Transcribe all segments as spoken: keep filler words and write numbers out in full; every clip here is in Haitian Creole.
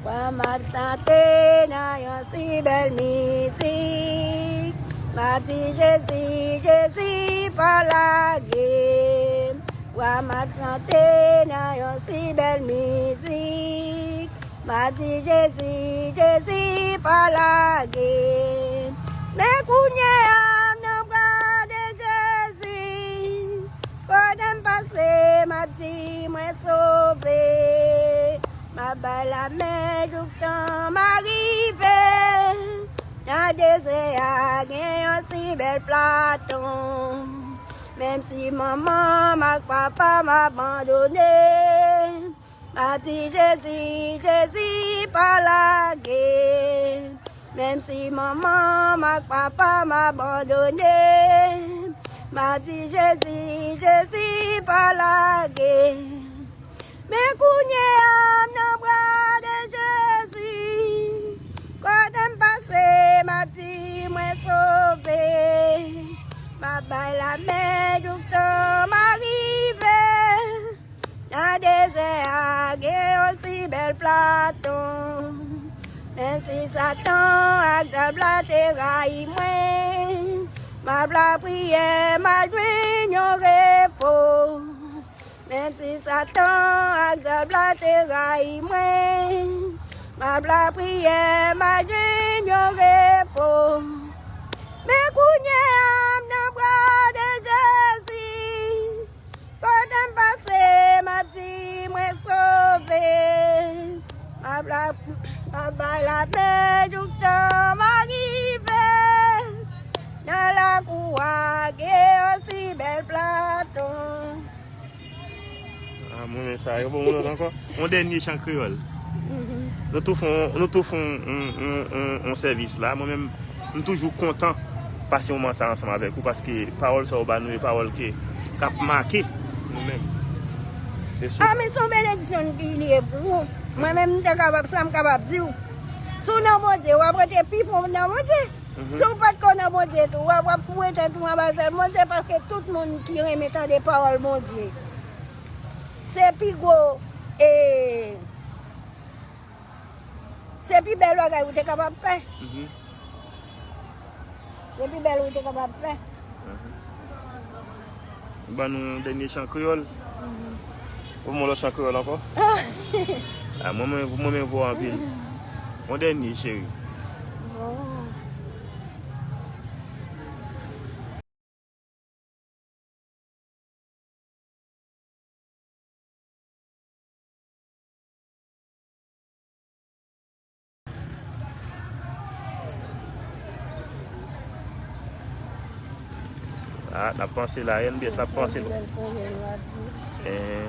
Vwa m ap chante nan yon si bèl mizik. M ap di Jezi, Jezi, pa lage m. Vwa m ap chante nan yon si bèl mizik. M ap di Jezi, Jezi, pa lage m. Men kounye a m nan bra de Jezi. Kote m pase, m ap di mwen sove. M ap bay lamen jouktan m arive. Nan dezè a, gen yon si bèl platon. Menm si manman m ak papa m abandone m, m ap di Jezi, Jezi, pa lage m. Menm si manman m ak papa m abandone m, m ap di Jezi, Jezi, pa lage m. Men kounye a m nan bra de Jezi. Kote m pase, m ap di mwen sove. M ap bay lamen jouktan m arive. Nan dezè a, gen yon si bèl platon. Menm si Satan ak dyab la te rayi mwen, m ap lapriyè, m ap jwenn yon repo. Menm si Satan ak dyab la te rayi mwen, m ap lapriyè, m ap jwenn yon repo. Men kounye a m nan bra de Jezi. Kote m pase, m ap di mwen sove. M ap la, m ap bay lamen jouktan m arive. Nan lakou a, gen yon si bèl platon. Ah, mwen men sa, yo bon, yon lòt ankò. Yon dènye chan kreyòl. Nou tou fè yon, nou tou fè yon, yon, yon, yon, yon sèvis la. Mwen menm, m toujou kontan pase moman sa ansanm avèk ou, paske pawòl sa ou ba nou, e pawòl ke, k ap make nou menm. E sou Ah, men se yon benediksyon li ye pou ou. Mwen menm, m te kapab, sa m kapab di w. Si w nan Bondye, w ap rete pi fon nan Bondye. Si w pa t ko nan Bondye tou, w ap, w ap foure tèt ou anba zèl Bondye, paske tout moun ki renmen tande pawòl Bondye, se pi gwo, e, se pi bèl bagay ou te kapab fè. Se pi bèl ou te kapab fè. Ban nou yon dènye chan kreyòl. Ou mwen lòt chan kreyòl ankò? Ah, mwen, mwen, mwen, mwen vwa anpil. Yon dènye, cheri. Bon. Ah, n ap panse la, N B S ap panse. Eh.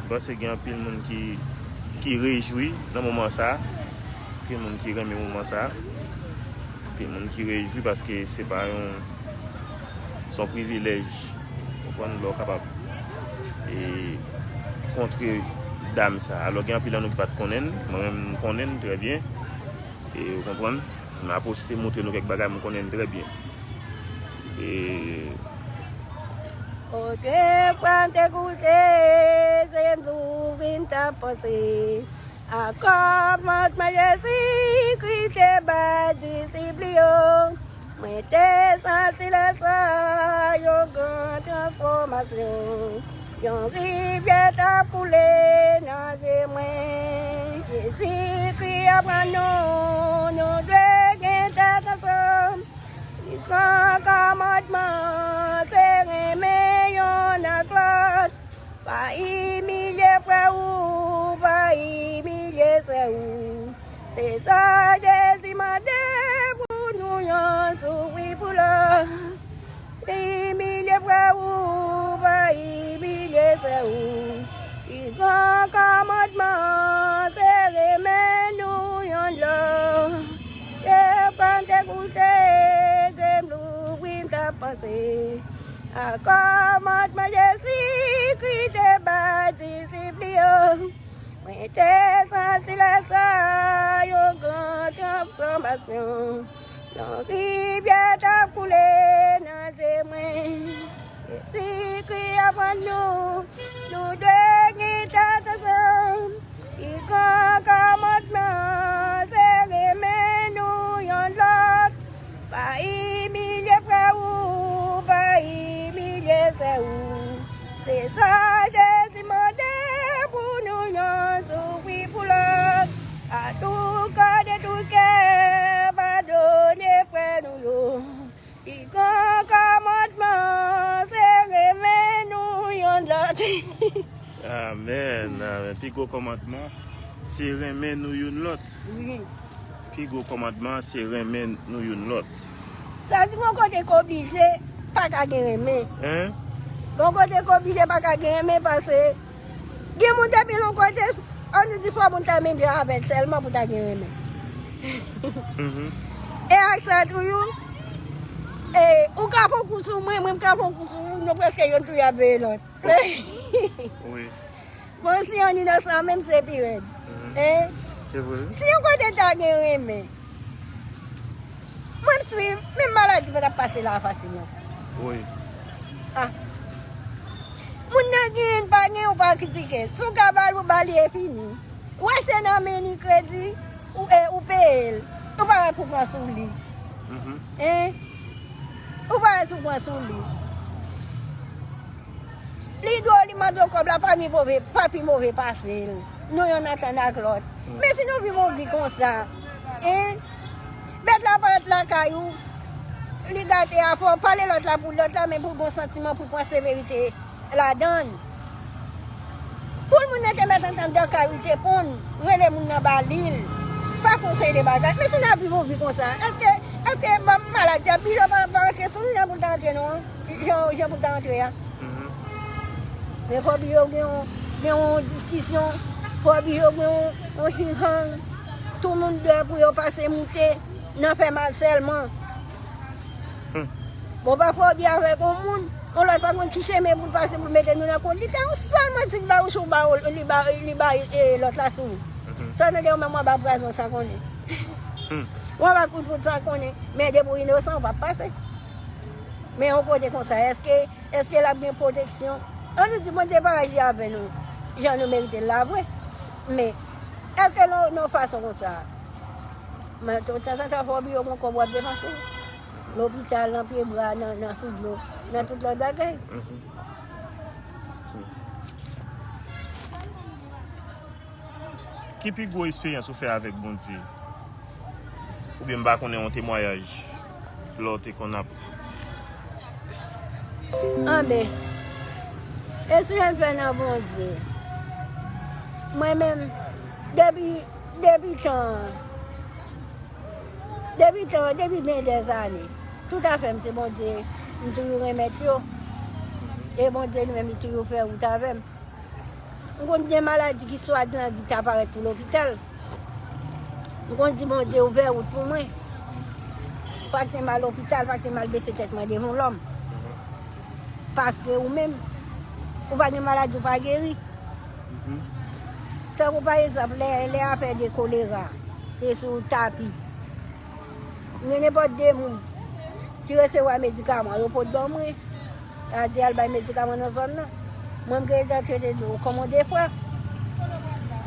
M panse gen anpil moun ki, ki rejwi nan moman sa a. Anpil moun ki renmen moman sa a. Anpil moun ki rejwi paske se pa yon, se yon privilèj. Ou konprann, lè w kapab, e, kontre dam sa. Alò, gen anpil nan nou ki pa t konnen l. Mwen menm, m konnen l trè byen. E, ou konprann? M a posite montre nou kèk bagay, m konnen l trè byen. E, Kote pran te koute, se m louvri m t ap panse. A kòmandman Jezikri te bay disip li yo. Mwen te santi lè sa a yon gran transfòmasyon. Yon rivyè t ap koule nan zye mwen. Jezikri aprann nou, nou dwe gen tèt ansanm. Pi gran kòmandman se renmen yonn ak lòt. Pa imilye frè ou, pa imilye sè ou. Se sa Jezi mande pou nou, yonn soufri pou lòt. Pa imilye frè ou, pa imilye sè ou. Pi gran kòmandman se renmen nou yonn lòt. Depi m te koute, je m louvri, m t ap panse a kòmandman Jezikri te bay disip li yo. Mwen te santi lè sa a yon gran transfòmasyon. Yon rivyè t ap koule nan zye mwen. Jezikri aprann nou, nou dwe gen tèt ansanm. Gran kòmandman an se renmen nou yonn lòt. Pa imilye frè ou, pa imilye sè ou. Se sa Jezi mande pou nou yonn soufri pou lòt. A tou kò, de tou kè, padone frè nou yo. Pi gran kòmandman se renmen nou yonn lòt. Amèn, amèn. Pi gwo kòmandman se renmen nou youn lòt. Wi. Pi gwo kòmandman se renmen nou youn lòt. Sa di gon kote k oblije pa ka gen renmen. Hein? Gon kote k oblije pa ka gen renmen paske gen moun depi yon kote, ann nou di fò moun ta mete avè l sèlman pou ta gen renmen. Mhm. E ak sa toujou, e, ou ka fè yon kou sou mwen, mwen m ka fè yon kou sou ou, nou prèske youn touye ap veye lòt. Wi. Bon, si yon inosan menm se pi rèd. Mhm. Hein? Se vre. Si yon kote ta gen renmen, mwen m swiv, menm maladi pa t ap pase la fasil non. Wi. Ah. Moun nan genyen, pa genyen, ou pa kritike. Si w ka ba l, ou ba li e fini. Ou achte nan men li kredi, ou, e, ou peye l. Ou pa wè pou pran sou li. Mhm. Hein? Ou pa wè sou pran sou li. Li di w li mande w kòb la pa pi move, pa pi move pase l. Nou yonn antann ak lòt. Mm. Men si nou viv yon vi konsa, hein? Bèt la parèt lakay ou, li gate afè w, pale lòt la pou lòt la, men pou l gon santiman pou l pran severite ladann. Pou l moun nan te mèt antann dan kay ou te ponn, rele moun nan ba li l. Pa konseye de bagay. Men si n ap viv yon vi konsa, èske, èske ma-, maladi a pi jan pa, pa rantre sou li jan pou l ta rantre non? Jan, jan pou l ta rantre a. Mhm. Men fò byen yo gen yon, gen yon diskisyon, fò byen yo gen yon, yon hihang. Tout moun dè pou yo pase moute nan fè mal sèlman. Hmm. Bon, pafwa w byen avèk yon moun, yon lòt pa konn ki chemen pou l pase pou l mete nou nan kont. Li te yon sèl manti li ba ou, si w ba ou, li ba, li ba, e, lòt la sou ou. Mhm. Sa w tande w menm w ap ba pwazon san konnen. Hmm. W ap ba kout poud san konnen. Men depi w inosan, w p ap pase. Men yon kote konsa, èske, èske l ap gen pwoteksyon? Ann nou di Bondye pa aji avè nou jan nou merite l la vre. Men, èske nan, nan yon fason konsa, men, tanzantan fò w bliye w gen yon kòb w ap depanse. Lopital, nan pye bra, nan, nan sou dlo, nan tout lòt bagay. Mhm. Ki pi gwo esperyans ou fè avèk Bondye? Oubyen m pa konnen yon temwayaj lè w te konn ap. Anben, esperyans m fè nan Bondye. Mwen menm, depi, depi tan, depi tan, depi byen dèzane, tout afè m se Bondye, m toujou renmèt yo. E Bondye li menm, li toujou fè wout avè m. M konn gen maladi ki swadizan di ta parèt pou lopital. M konn di Bondye ouvè wout pou mwen. Pa t jan m al lopital, pa t jan m al bese tèt mwen devan lòm. Paske ou menm, ou pa gen maladi ou pa geri. Mhm. Tankou pa egzanp, lè, lè afè de kolera te sou tapi. Gen nenpòt de moun ki resevwa medikaman, yo pot ban mwen. Sa di al bay medikaman nan zòn nan. Mwen m gentan trete dlo kòman de fwa.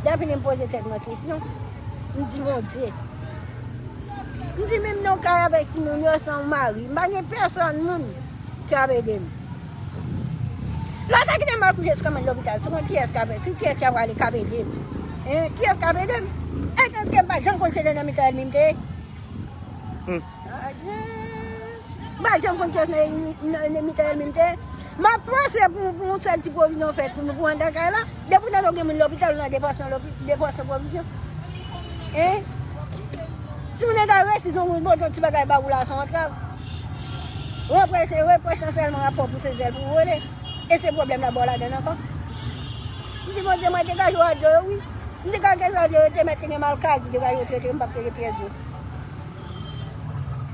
Lè fini m poze tèt mwen kesyon. M di Bondye. M di menm nan kay avèk timoun yo san yon mari. M pa gen pèsòn moun ki ap ede m. Lè w ta kite m al kouche sou kanmenn lopital, sou mwen kiyès k ap, ki, kiyès k ap prale k ap ede m? Hein? Kiyès k ap ede m? E tanke m pa janm konn se nan mitan ènmi m te ye. Hmm. Adye. M pa janm konn kiyès nan, nan, nan mitan ènmi m te ye. M ap panse pou, pou yon sèl ti pwovizyon fèt pou nou, pou anndan kay la. Depi w tande w gen moun lopital, ou nan depansyon lopi-, depansyon pwovizyon. Hein? Si moun nan ta resi, se yon moun pote yon ti bagay ba ou la, se yon antrav. Reprèch, reprèch nan sèlman ap fè w pouse zèl pou w vole. E se pwoblèm la ba w ladann ankò. M di, Bondye, mwen degaje w ak dlo yo, wi. M degaje w ak dlo yo, te mèt te gen malkadi, degaje w trete, m p ap trete pyès dlo.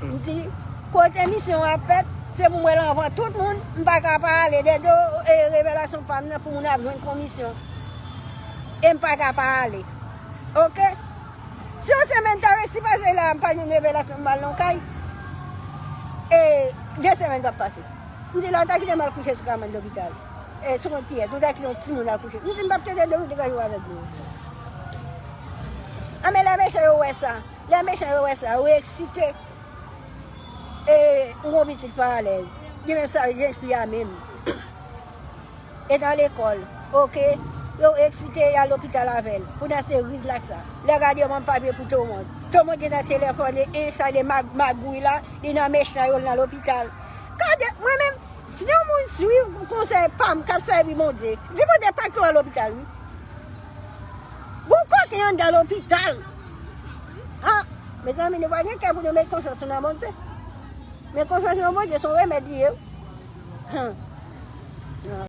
M di, kote misyon an ap fèt, se pou m wè l anvan tout moun, m pa ka pa ale. Dèdè, e, revelasyon pa m nan pou moun ap jwenn komisyon. E m pa ka pa ale. Oke? Si yon semèn ta resi pase la, m pa jwenn revelasyon, m al nan kay. E de semèn p ap pase. M di, lè w ta kite m al kouche sou kanmenn lopital. E sou kont kiyès? Nou ta kite yon timoun al kouche. M di, m p ap tete dlo, m degaje w avèk dlo. Men lè mechan yo wè sa, lè mechan yo wè sa, yo eksite. E yon pitit pa alèz. Gen menm sa, jèn fi a menm. E nan lekòl, oke? Yo eksite, y al lopital avè l. Poutan se riz la k sa. Lè gade yo ban papye pou Tomond. Tomond gen nan telefòn li, e sa de mag- magouy la, li nan mechan yo, l nan lopital. Gade, mwen menm, si yon moun swiv konsèy pa m, k ap sèvi Bondye, di Bondye pa k tou al lopital, wi. Gon koken anndan lopital. Ah, mezanmi, nou pa gen kè pou nou met konfyans nou nan Bondye. Men konfyans nan Bondye se yon remèd li ye. Wi. Hum. Non,